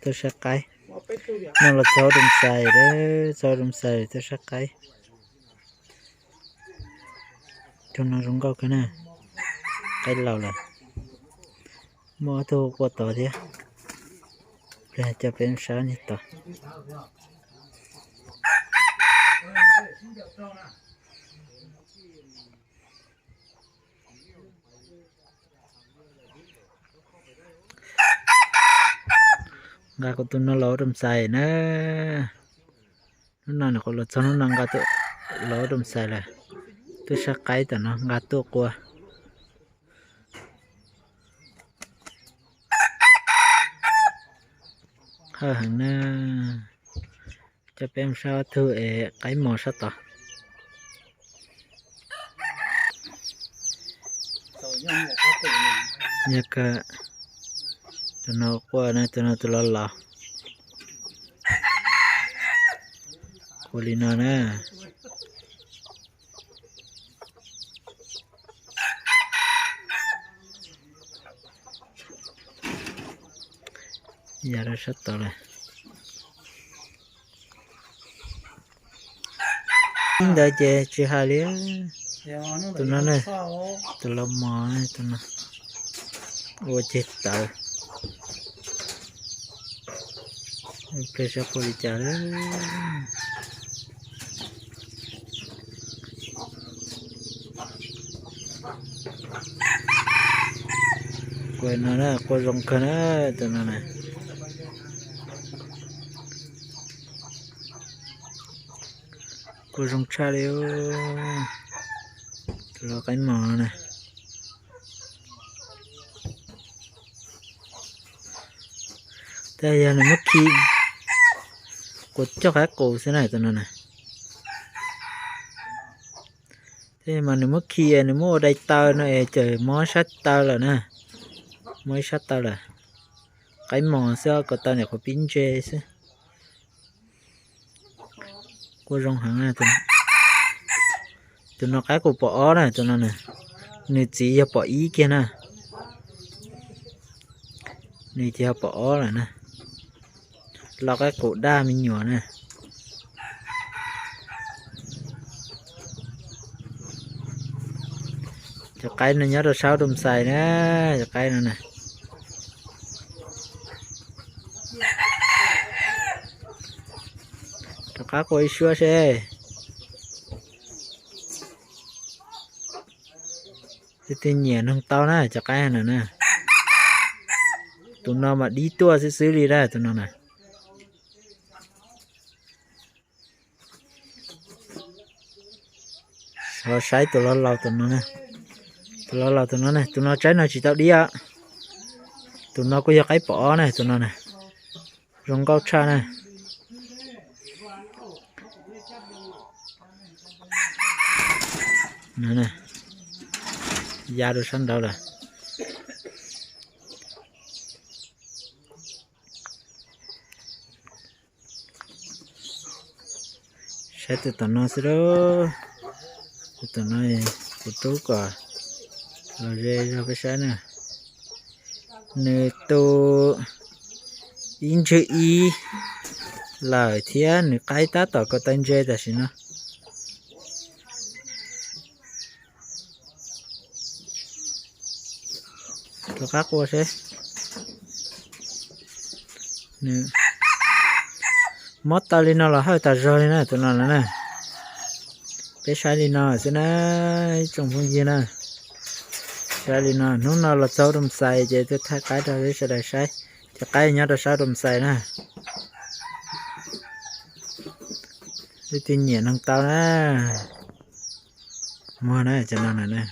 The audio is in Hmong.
Tuaj saib qaib. No los txog rau Xais, txog rau Xais tuaj saib qaib. Cov no zoo nkauj kawg na, qaib laus lawm. Muaj ob tug qua tod thiab, pliag coj peb saib niag tod. Nqa kuv tus no los ua rau Xais na. Hnub no nyuam qhuav los txog hnub no nqa tuaj los ua rau Xais lawm. Tuaj saib qaib tam no nqa tuaj qua. Hawj heev na. Coj peb mus saib ob tug es qaib mos sab tod. Yog kawg, tus no qua na, tus no tus los laus. Qua li no na. Ya rau sab tod lawm. Ib ntawd ces tsis hais li. Tus no ne, tus los mos, tus no ua ceg tawv. Pliag saib qua li cas lawm. Qua no na, qua zoo kawg na, tus no na. Qua zoo tshaj li. Tus los qaib mos na. Tab yog nws muab khi, kuv coj qaib qus xwb na tus no na. Tab mas nws muab khi, nws muab ua dai taw no es ces mob sab taw lawm na. Mob ib sab taw lawm. Qaib mos xwb, ko taw nyuam qhuav pib ntse xwb. Qua zoo heev. Tus no qaib qus pom ob na, tus no na. Nws txiv yog pom ib kiag na. Nws ces yog pom ob lawm na. Lau qaib qus daj me nyuam na. Cov qaib no nyob rau sab Roo Xais na, cov qaib no na. Rov qab qua ib suab seb. Leej twg nyiam noog tau na cov qaib no na. Tus no mas dib tuaj xwb xwb li na tus no na. Los saib tus los laus tus no, tus los laus tus no ne, tus no tsaib no tsis tau dib. Tus no kuj yog qaib pom ob na, tus no na, zoo nkauj tshaj na. Ya rau sab nraud lawm. Saib tus tom no xwb lauj. Tus tom no kuv rub kom los ze zog peb saib na. Nws tu ib ntswg ib lawm thiab nws qaib tab tom ko taw ntse tam sim no. Rov qab qua seb. Mob taw li no los hawj tas zog li na tus no na. Peb saib li no xwb na, ib tsoom phooj ywg na. Saib li no, hnub no los txog Roo Xais ces tuaj thaij qaib rau peb sawv daws saib. Cov qaib nyob rau sab Roo Xais na. Leej twg nyiam noog tau na. Muag na cov no na.